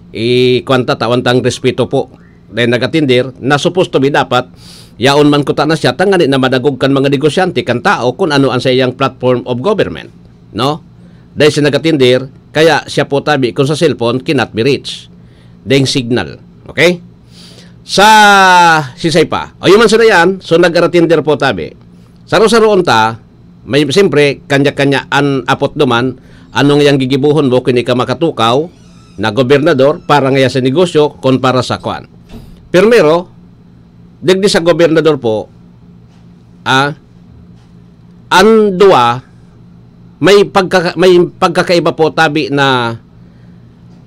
i-, kwan ta, tawan tang respeto po. Dahil nag-atindir, na supposed to be dapat, yaon man kuta na siya, tangani na madagog kan mga negosyante, kan tao, kung ano ang sa iyang platform of government. No? Dahil siya nag-atindir, kaya siya po tabi, kung sa cellphone, cannot be reached. Deng signal. Okay? Sa sisay pa. O, yun man sila yan. So, nag-aratender po tabi. Saro-saroon ta, may, siyempre, kanya-kanya an apot duman, anong yang gigibuhon mo, kini ka makatukaw na gobernador, para ngaya sa negosyo, kon para sa kwan. Primero, digdi sa gobernador po, ah, an duwa, may pagkaka-, may pagkakaiba po tabi na,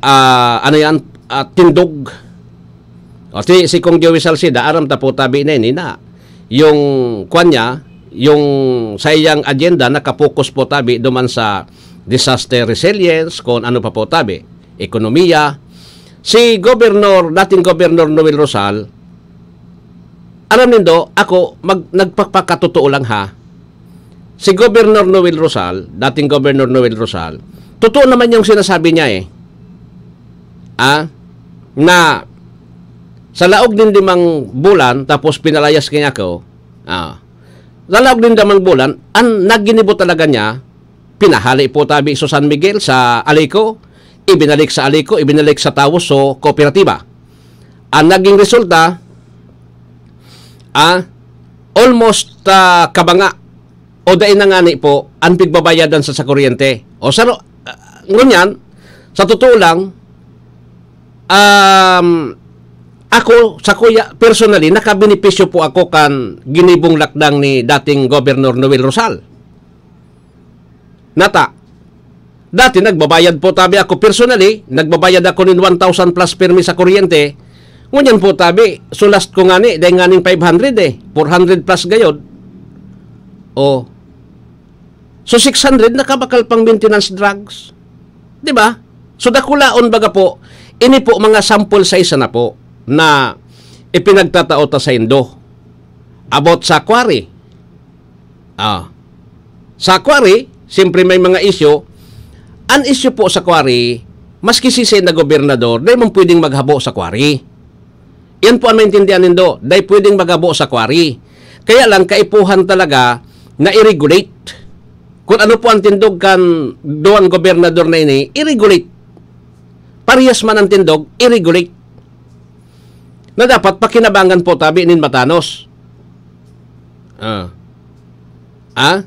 ah, ano yan, ah, tindog. O, si, si Kong Joey Salceda, aram ta po tabi na ini na yung kwan niya, yung sa iyang agenda, nakapokus po tabi duman sa disaster resilience, kung ano pa po tabi, ekonomiya. Si Gobernador, dating Gobernador Noel Rosal, aram nindo, ako, mag-, nagpapakatotoo lang ha. Si Gobernador Noel Rosal, dating Gobernador Noel Rosal, totoo naman yung sinasabi niya eh. Ah, na sa laog nin limang bulan, tapos pinalayas kanya ako, ah, sa laog nin limang bulan, ang naginibo talaga niya, pinahali po tabi sa San Miguel, sa Alico, ibinalik sa Alico, ibinalik sa Taos, so kooperatiba. Ang naging resulta, ah, almost, ah, kabanga o dai na ngani po ang pigbabayadan sa, sa kuryente. O sa, ah, ngunyan, sa totoo lang, um, ako, sa kuya, personally, nakabenepisyo po ako kan ginibong lakdang ni dating Gobernador Noel Rosal. Nata, dati nagbabayad po tabi ako personally, nagbabayad ako nin one thousand plus permi sa kuryente. Ngunyan po tabi, so last ko ngani, dahil nganing five hundred eh, four hundred plus gayod. Oh. So six hundred nakabakal pang maintenance drugs. Di ba? So dakulaon baga po, ini po mga sample sa isa na po na ipinagtatao ta sa indo. About sa quarry. Ah. Sa quarry, siyempre may mga isyu. An isyu po sa quarry, maski si Sen na gobernador, dai man pwedeng maghabo sa quarry. Yan po ang maintindihan nindo, dai pwedeng maghabo sa quarry. Kaya lang, kaipuhan talaga na i-regulate. Kung ano po ang tindog kan duwang gobernador na ini, i-regulate. Parehas man ang tindog, i-regulate. Na dapat pakinabangan po tabi nin matanos. Ah. Ah?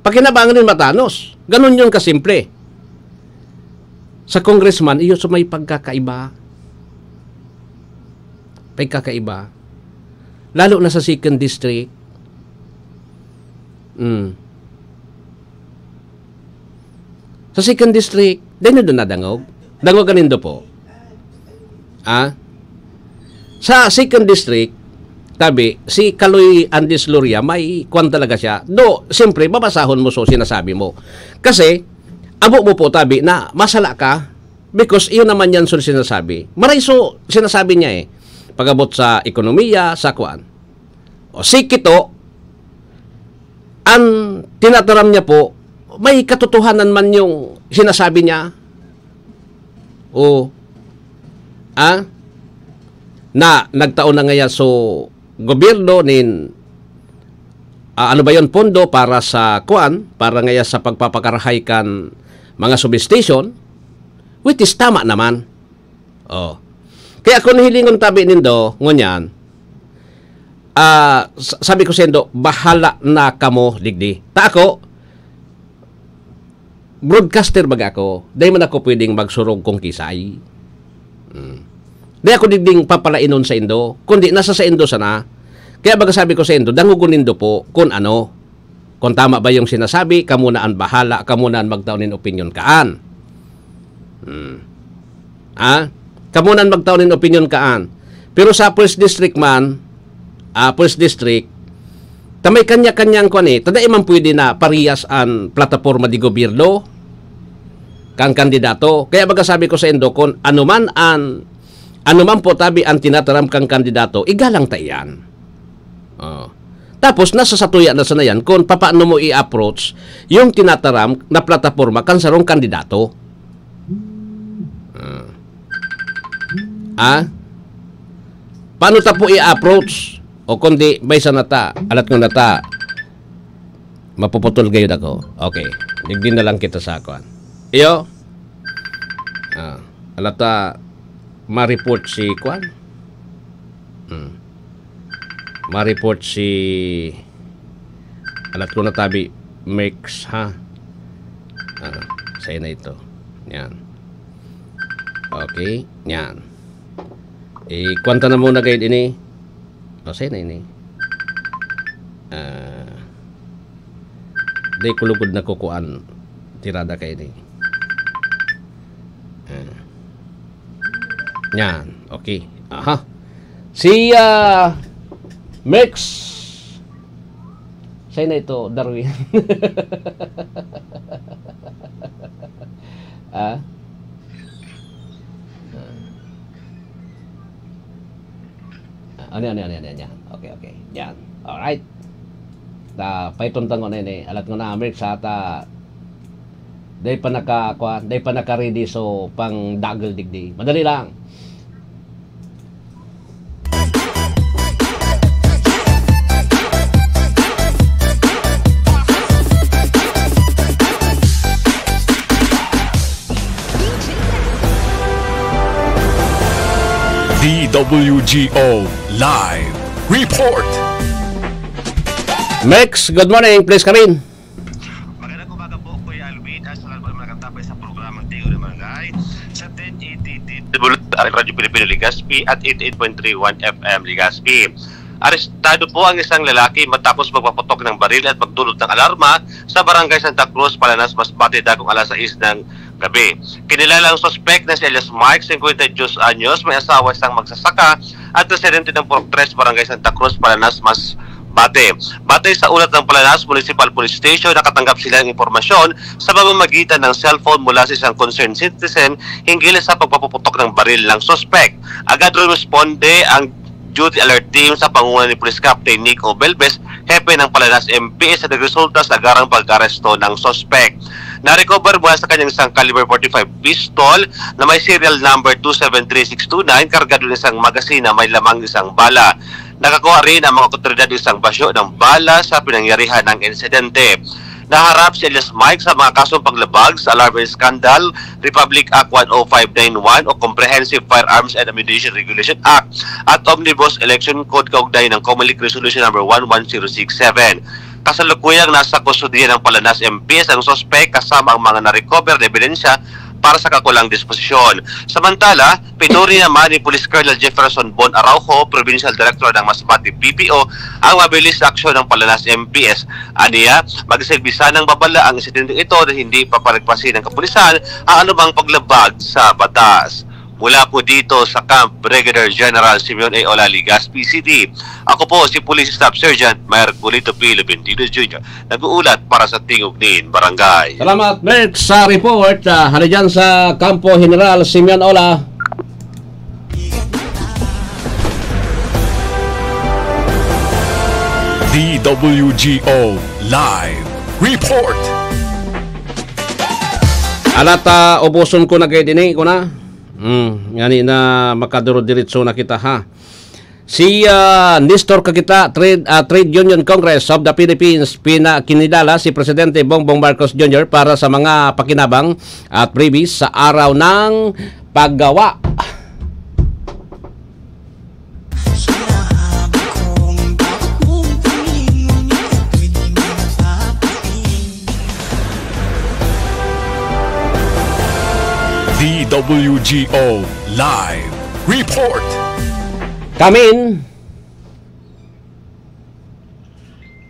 Pakinabangan nin matanos. Ganun yun kasimple. Sa congressman, iyo sa may pagkakaiba. Pagkakaiba. Lalo na sa second district. Mm. Sa second district, dai na doon nadangog. Dangogan nindo po. Ah? Sa second district, tabi, si Kaloy Andes Loria, may kwan talaga siya. Do, siyempre, babasahon mo so sinasabi mo. Kasi, abo mo po, tabi, na masala ka, because iyon naman yan so sinasabi. Maray so sinasabi niya eh. Pag-abot sa ekonomiya, sa kwan. O si Kito, ang tinataram niya po, may katotohanan man yung sinasabi niya. O, ah, na nagtao na ngaya so gobyerno nin, ah, ano ba yon, pondo para sa kuan, para ngaya sa pagpapakarahay kan mga substation, which is tama naman. Oh. Kaya kung hilingon tabi nindo, ngunyan, ah, s- sabi ko sendo, bahala na kamo digdi. Ta ako, broadcaster baga ako, dai man ako pwedeng magsurog kung kisay. Mm. Dai ako digding papalainon sa indo, kundi nasa sa indo sana. Kaya baga sabi ko sa indo, dangogon nindo po kung ano. Kung tama ba yung sinasabi, kamo na ang bahala, kamo na ang magtao nin opinyon kaan. Hmm. Ha? Kamo na ang magtao nin opinyon kaan. Pero sa first district man, ah, first district, ta may kanya-kanyang kwan eh, ta dai man pwede na parehas an plataporma di gobyerno kan kandidato. Kaya baga sabi ko sa indo, kung ano man an, ano man po tabi an tinataram kang kandidato, igalang ta iyan. Oh. Tapos, nasa satuya na sana yan kung papaano mo i-approach yung tinataram na plataporma kan sarong kandidato. Ah. Ah? Paano ta po i-approach? O kundi, may sana ta, alat ko na ta, mapuputol gayud ako. Okay. Digdi na lang kita sa kuan. Iyo? Ah, alat ta, ma-report si kuan? Hmm. Ma-report si, alat ko na tabi, Mix, ha? Ah, sa'yo na ito. Yan. Okay, yan. Eh, kwanta na muna kayo ini. O, sa'yo na ini. Ah, di ko lugod na kukuan. Tirada kayo ini. Ah. Yan. Okay. Aha. Si, ah, Mix. Sa'yo na ito, Darwin. Ah? Ah, ano, ano, ano, ano, yan. Okay, okay. Yan. Alright. Ta, paiton ta ngona ini. Alat ngona, Amir, sa ta, dai pa naka, kwa, dai pa naka-ready, so, pang dagel digdi. Madali lang. D W G O Live Report. Mex, good morning. Please come in. Magandang umaga po, Kuya Alwin, at sa lahat ng mga katapay sa programang Tigo ng Barangay, sa ten eighty D W R Radyo Pilipino Legazpi at eighty-eight point three one F M Legazpi. Arestado po ang isang lalaki matapos magpaputok ng baril at magdulot ng alarma sa Barangay Santa Cruz, Palanas, Masbate, dakong alas sais ng gabi. Kinilala ang suspek na si alias Mike, singkwenta y dos anyos, may asawa, isang magsasaka at residente ng Purok Tres, Barangay Santa Cruz, Palanas, Masbate. Batay sa ulat ng Palanas Municipal Police Station, nakatanggap sila ng impormasyon sa pamamagitan ng cellphone mula sa isang concerned citizen hinggil sa pagpapuputok ng baril ng suspek. Agad rumisponde ang duty alert team sa pangunguna ni Police Captain Nico Belbes, hepe ng Palanas M P S, na nagresulta sa agarang pag-aresto ng suspek. Na-recover mula sa kanyang isang caliber forty-five pistol na may serial number two seven three six two nine, kargado ng isang magazine na may lamang isang bala. Nakakuha rin ang mga otoridad ng isang basyo ng bala sa pinangyarihan ng insidente. Naharap si alias Mike sa mga kasong paglabag sa alarm and scandal, Republic Act one oh five nine one o Comprehensive Firearms and Ammunition Regulation Act at Omnibus Election Code kaugnay ng Comelec Resolution Number one one zero six seven. Kasalukuyang nasa kustodiya ng Palanas M P S ang suspek kasama ang mga na-recover na ebidensya para sa kakulang disposisyon. Samantala, pinuri naman ni Police Colonel Jefferson Bon Araujo, Provincial Director ng Masbate P P O, ang mabilis na aksyon ng Palanas M P S. Aniya, magsilbi sanang babala ang insidenteng ito na hindi paparagpasin ng kapulisan ang anumang paglabag sa batas. Mula po dito sa Camp Brigadier General Simeon A. Ola, Legazpi City, ako po si Police Staff Sergeant Marcolito P. Lubentino Junior, nag-uulat para sa Tingog nin Barangay. Salamat, Merk, sa report. Ah, hali dyan sa Kampo General Simeon Ola. D W G O Live Report. Alata, ubuson ko na kay dini ko na. Hmm, ngani na makaduro-diretso na kita, ha. Si, ah, Nestor Kagita, Trade, ah, Trade Union Congress of the Philippines, pinakinilala si Presidente Bongbong Marcos Junior para sa mga pakinabang at freebies sa araw ng paggawa. D W G O Live Report. Kamin.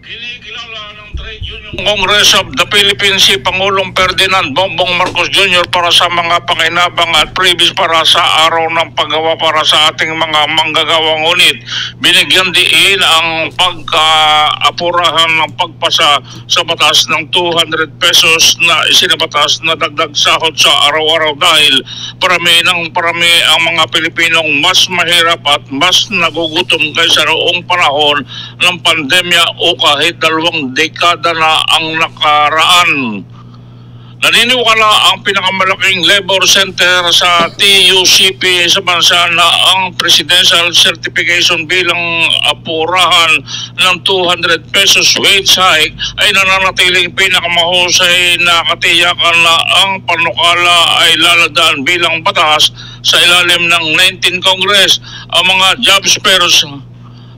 Kinikilala ng Trade Union Congress of the Philippines si Pangulong Ferdinand Bongbong Marcos Junior para sa mga pakinabang at freebies para sa araw ng paggawa para sa ating mga manggagawa. Ngunit binigyan diin ang pagkaapurahan ng pagpasa sa batas ng two hundred pesos na isinabatas na dagdag sahod sa araw-araw dahil parami ng parami ang mga Pilipinong mas mahirap at mas nagugutom kaysa noong panahon ng pandemya o kahit dalawang dekada na ang nakaraan. Naniniwala ang pinakamalaking labor center sa T U C P sa bansa na ang Presidential Certification bilang apurahan ng two hundred pesos wage hike ay nananatiling pinakamahusay na katiyakan na ang panukala ay laladaan bilang batas sa ilalim ng nineteenth Congress. Ang mga job fairs,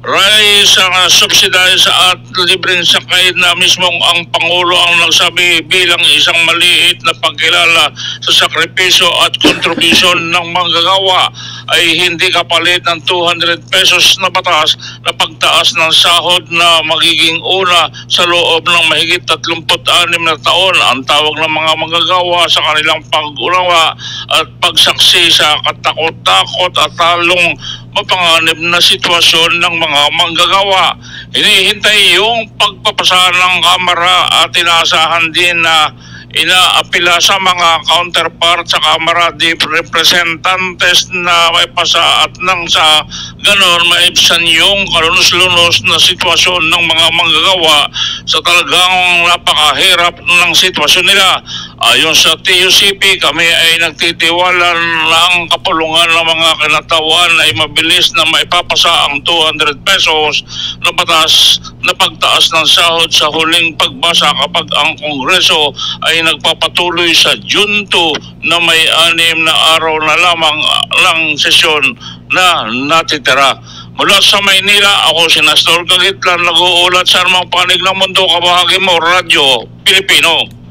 raise, ah, subsidize at libreng sakay na mismong ang Pangulo ang nagsabi bilang isang maliit na pagkilala sa sakripisyo at kontribusyon ng manggagawa ay hindi kapalit ng two hundred pesos na batas na pagtaas ng sahod na magiging una sa loob ng mahigit tatlumpu't anim na taon. Ang tawag ng mga manggagawa sa kanilang pag-unawa at pagsaksi sa katakot-takot at halong mapanganib na sitwasyon ng mga manggagawa. Hinihintay yung pagpapasa ng Kamara at inaasahan din na inaapila sa mga counterpart sa Kamara de Representantes na may pasa at nang sa ganon maibsan yung kalunos-lunos na sitwasyon ng mga manggagawa sa talagang napakahirap ng sitwasyon nila. Ayon sa T U C P, kami ay nagtitiwala na ang kapulungan ng mga kinatawan ay mabilis na maipapasa ang two hundred pesos na batas na pagtaas ng sahod sa huling pagbasa kapag ang Kongreso ay nagpapatuloy sa June two na may anim na araw na lamang ng sesyon na natitira. Mula sa Maynila, ako si Nestor Kagitlan, nag-uulat sa anumang panig ng mundo, kabahagi mo, Radyo Pilipino.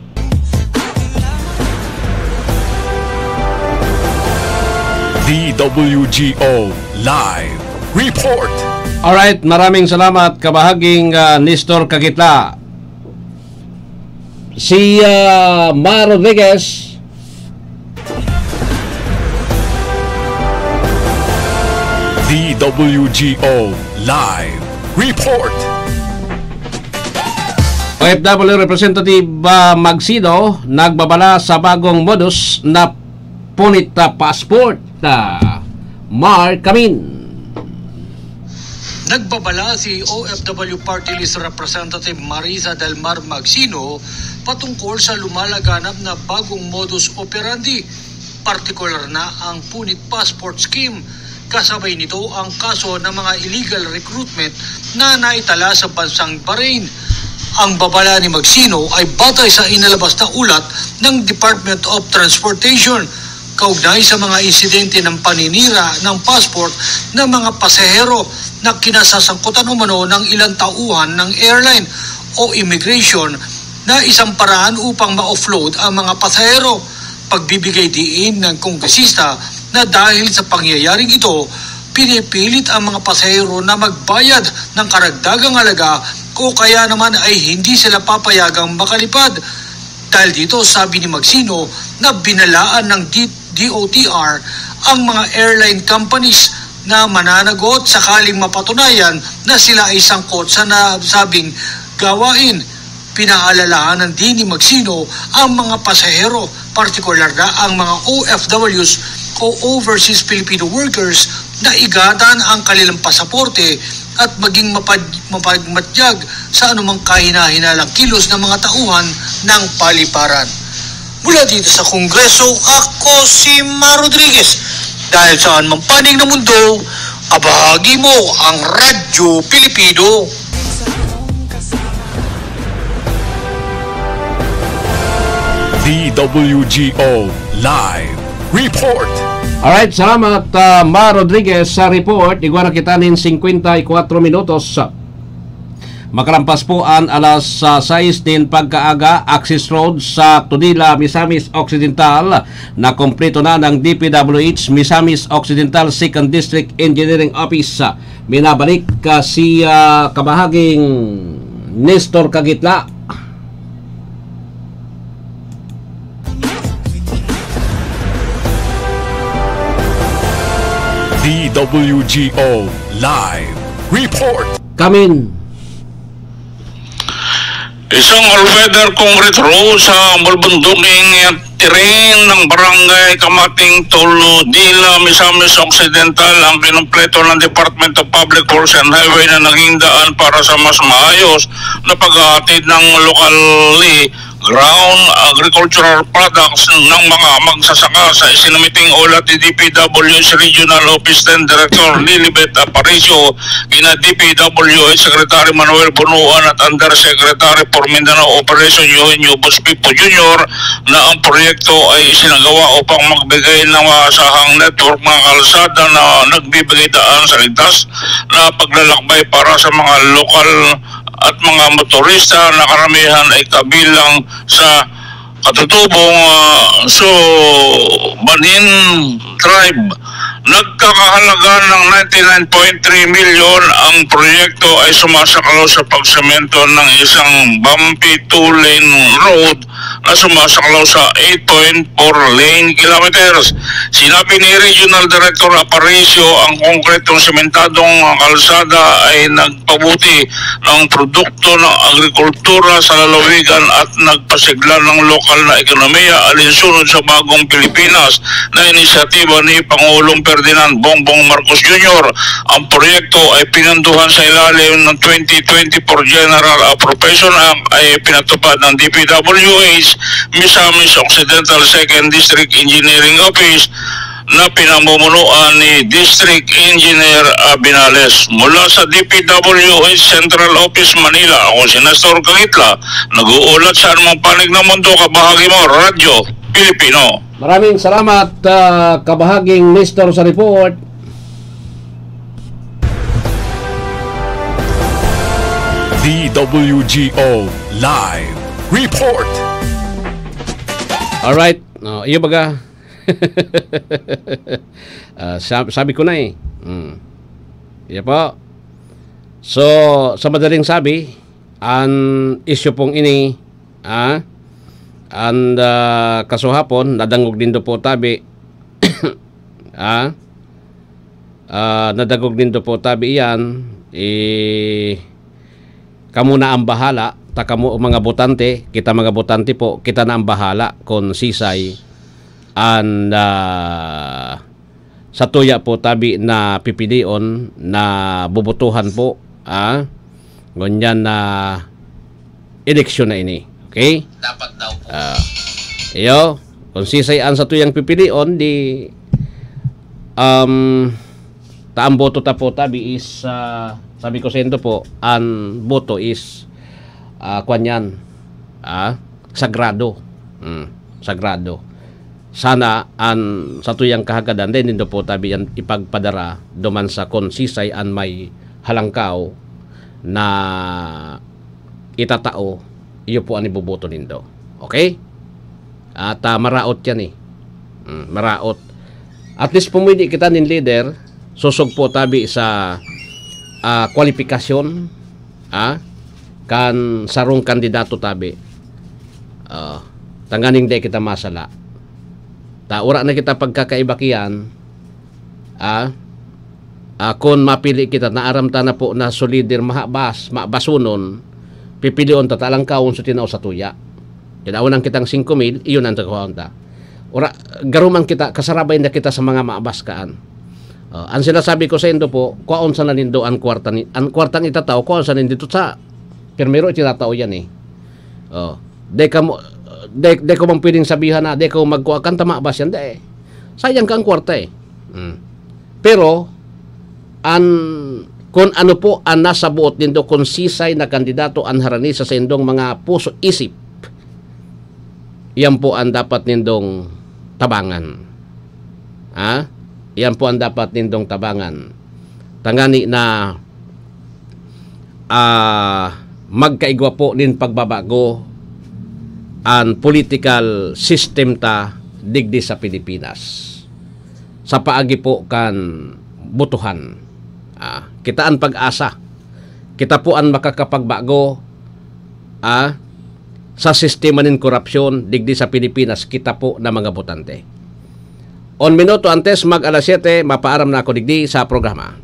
D W G O Live Report. Alright, maraming salamat, kabahaging, ah, Nestor Kagitla. Si, ah, Mar Rodriguez. D W G O Live Report. O F W Representative, ah, Magsido nagbabala sa bagong modus na punit na passport. Ah, Mar Camin. Nagbabala si O F W Party List Representative Marisa Del Mar Magsino patungkol sa lumalaganap na bagong modus operandi, partikular na ang punit passport scheme. Kasabay nito ang kaso ng mga illegal recruitment na naitala sa bansang Bahrain. Ang babala ni Magsino ay batay sa inalabas na ulat ng Department of Transportation kaugnay sa mga insidente ng paninira ng passport ng mga pasahero na kinasasangkutan umano ng ilang tauhan ng airline o immigration na isang paraan upang ma-offload ang mga pasahero. Pagbibigay diin ng kongresista na dahil sa pangyayaring ito, pinipilit ang mga pasahero na magbayad ng karagdagang halaga o kaya naman ay hindi sila papayagang makalipad. Dahil dito, sabi ni Magsino na binalaan ng D-, D O T R ang mga airline companies na mananagot sakaling mapatunayan na sila ay sangkot sa nasabing gawain. Pinaalalahanan din ni Magsino ang mga pasahero, partikular na ang mga O F Ws o overseas Filipino workers, na ingatan ang kanilang pasaporte at maging mapad-, mapagmatyag sa anumang kahina-hinalang kilos ng mga tauhan ng paliparan. Mula dito sa Kongreso, ako si Ma Rodriguez. Dahil saan mang panig ng mundo, kabahagi mo ang Radyo Pilipino. D W G O Live Report. Alright, salamat, ah, Ma Rodriguez, sa report. Igwa na kita nin singkwenta y kwatro minutos. Makalampas po an alas, ah, sais nin pagkaaga, access road sa Tudela, Misamis Occidental, nakumpleto na ng D P W H Misamis Occidental Second District Engineering Office. Minabalik, ah, si, ah, kabahaging Nestor Kagitla. D W G O Live Report. Kamin. Isang all-weather concrete road sa bulbunduking terrain ng Barangay Kamating, Tudela, Misamis Occidental ang kinumpleto ng Department of Public Works and Highway na naging daan para sa mas maayos na paghahatid ng lokal ground agricultural products ng mga magsasaka. Sa isinumiting ulat ni D P W H Regional Office ten Director Lilibet Aparicio kina D P W H Secretary Manuel Bunuan at Undersecretary for Mindanao Operation Eugenio Busbipo Junior na ang proyekto ay isinagawa upang magbigay ng masahang network mga kalsada na nagbibigay daan sa ligtas na paglalakbay para sa mga lokal at mga motorista na karamihan ay kabilang sa katutubong, ah, Subanin tribe. Nagkakahalaga ng ninety-nine point three milyon ang proyekto ay sumasaklaw sa pagsemento ng isang bumpy two-lane road na sumasaklaw sa eight point four lane kilometers. Sinabi ni Regional Director Aparicio, ang konkretong sementadong kalsada ay nagpabuti ng produkto ng agrikultura sa lalawigan at nagpasigla ng lokal na ekonomiya alinsunod sa Bagong Pilipinas na inisyatiba ni Pangulong Ferdinand Bongbong Marcos Junior. Ang proyekto ay pinunduhan sa ilalim ng twenty twenty-four General Appropriation Act ay pinatupad ng D P W H Misamis Occidental Second District Engineering Office na pinamumunuan ni District Engineer Abinales. Mula sa D P W H Central Office, Manila, ako si Nestor Kagitla, nag-uulat sa anumang panig ng mundo, kabahagi mo, Radyo Pilipino. Maraming salamat, ah, kabahaging Nestor, sa report. D W G O Live Report. Alright. No, iyo baga. Ah, sab- sabi ko na eh. Mm. Iyo po. So, sa madaling sabi, ang issue pong ini, ah, ang, ah, kasuhapon, nadangog nindo po tabi, ah, ah, nadangog nindo po tabi iyan, eh, kamo na ang bahala, ta kamo mga botante, kita mga botante po, kita na ang bahala kung sisay ang, ah, satuya po tabi na pipilion na bubutuhan po, ah, ngunyan na eleksyon na ini. Okay? Dapat daw po. Ah, iyo, kung sisay ang satuyang pipilion, di, um, ta ang boto ta po tabi is, ah, sabi ko sa indo po, ang boto is, ah, kwan yan, ah, sagrado. Mm, sagrado. Sana ang satuyang kahagadan, dai nindo po tabi yan ipagpadara duman sa kung sisay an may halangkaw na itatao, iyo po an iboboto nindo. Okay? At, ah, maraot yan eh. Mm, maraot. At least pumwede kita nin leader, sosog po tabi sa, ah, kwalipikasyon, ah, kan sarong kandidato tabi. Ah, tanganing di kita masala. Ta, wala na kita pagkakaiba kiyan, Ah, ah, kun mapili kita, naaram ta na po na so lider mahabas, mabasonon, pipilion ta talang kaon so tinao sa tuya. Kinaon ang kitang singko mil, iyon ang takuhaon ta. Ora, garuman kita, kasarabay na kita sa mga maabas kaan. Ah, ang sinasabi ko sa indo po, kuhaon sana nindo ang kwarta ni, ang kwartang itataw, kuhaon sana nindo sa, primero itinatao yan eh. Oh, de ka mo, de, de ko man pwedeng sabihan na, de ko magkuha kan tama ba siya? Hindi eh. Sayang ka ang kwarta eh. Mm. Pero, an, kung ano po ang nasa buot nindo, kung sisay na kandidato ang harani sa saindong mga puso isip, yan po ang dapat nindong tabangan. Ha? Yan po ang dapat nindong tabangan. Tangani na ah, magkaigwa po nin pagbabago an political system ta digdi sa Pilipinas. Sa paagi po kan botohan. Ah, kita an pag-asa. Kita po an makakapagbago, ah, sa sistema nin korupsyon digdi sa Pilipinas, kita po na mga botante. On minuto antes mag alas siyete, mapaaram na ako digdi sa programa.